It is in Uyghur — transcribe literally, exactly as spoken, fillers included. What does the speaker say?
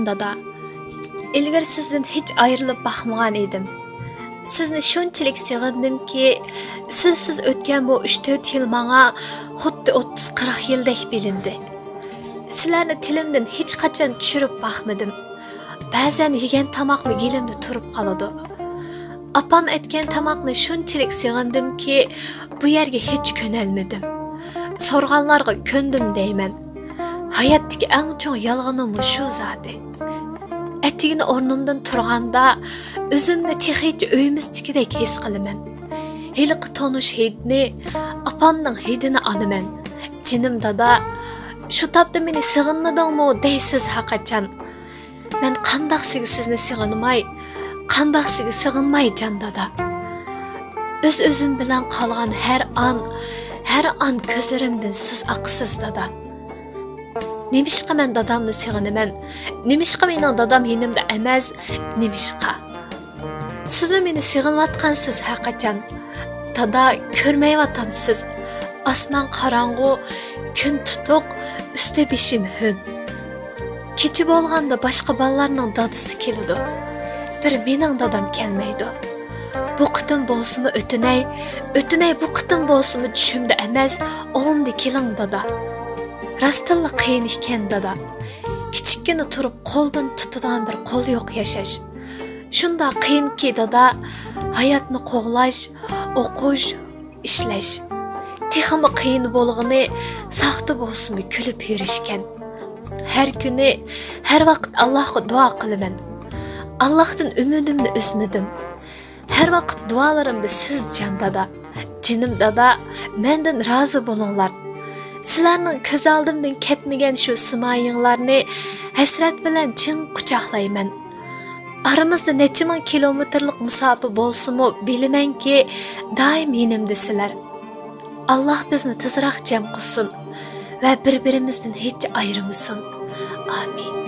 دادا، ئىلگىرى سىزدىن ھېچ ئايرىلىپ باقمىغان ئىدىم. سىزنى شۇنچىلىك سېغىندىمكى، سىزسىز ئۆتكەن بۇ ئۈچ تۆت يىل ماڭا خۇددى ئوتتۇز قىرىق يىلدەك بىلىندى. سىلەرنى تىلىمدىن ھېچقاچان چۈشۈرۈپ باقمىدىم. بەزەن يېگەن تاماقمۇ گېلىمدە تۇرۇپ قالىدۇ. ئاپام ئەتكەن تاماقنى شۇنچىلىك سېغىندىمكى، بۇ يەرگە ھېچ كۆنەلمىدىم. سورىغانلارغا كۆندۈم دەيمەن. ھاياتتىكى ئەڭ چوڭ يالغىنىممۇ شۇ زادى. ئەتىگىنى ئورنۇمدىن تۇرغاندا، ئۆزۈمنى تېخىچە ئۆيىمىزدىكىدەك ھېس قىلىمەن. ھېلىقى تونۇش ھىدنى، ئاپامنىڭ ھىدىنى ئالىمەن. جېنىم دادا، شۇ تاپتا مېنى سېغىنمىدىڭمۇ دەيسىز ھەرقاچان. مەن قانداقسىگە سىزنى سېغىنماي، قانداقسىگە سېغىنماي جان دادا. ئۆز-ئۆزۈم بىلەن قالغان ھەر ئان، ھەر ئان كۆزلىرىمدىن سىز ئاقىسىز دادا. نېمىشقا مەن دادامنى سېغىنىمەن؟ نېمىشقا مېنىڭ دادام يېنىمدا ئەمەس؟ نېمىشقا؟ سىزمۇ مېنى سېغىنىۋاتقانسىز ھەرقاچان. دادا، كۆرمەيۋاتامسىز؟ ئاسمان قاراڭغۇ، كۈن تۇتۇق، ئۈستى بېشىم ھۆل. كېچە بولغاندا باشقا بالىلارنىڭ دادىسى كېلىدۇ. بىر مېنىڭ دادام كەلمەيدۇ. بۇ قېتىم بولسىمۇ ئۆتۈنەي، ئۆتۈنەي بۇ قېتىم بولسىمۇ چۈشۈمدە ئەمەس، ئوڭۇمدا كېلىڭ دادا. راستتىنلا قىيىن ئىكەن دادا. كىچىككىنە تۇرۇپ قولدىن تۇتىدىغان بىر قول يوق ياشاش. شۇنداق قىيىنكى دادا، ھاياتنى قوغلاش، ئوقۇش، ئىشلەش. تېخىمۇ قىيىن بولغىنى ساختا بولسىمۇ كۈلۈپ يۈرۈشكەن. ھەر كۈنى، ھەر ۋاقىت ئاللاھقا دۇئا قىلىمەن. ئاللاھتىن ئۈمىدىمنى ئۈزمىدىم. ھەر ۋاقىت دۇئالىرىمدا سىز جان دادا، جېنىم دادا، مەندىن رازى بولۇڭلار. سىلەرنىڭ كۆز ئالدىمدىن كەتمىگەن شۇ سىمايىڭلارنى ھەسرەت بىلەن چىڭ قۇچاقلايمەن. ئارىمىزدا نەچچە مىڭ كىلومېتىرلىق مۇساپە بولسىمۇ، بىلىمەنكى، دائىم يېنىمدا سىلەر. ئاللاھ بىزنى تېزراق جەم قىلسۇن ۋە بىر-بىرىمىزدىن ھېچ ئايرىمىسۇن. ئامىن.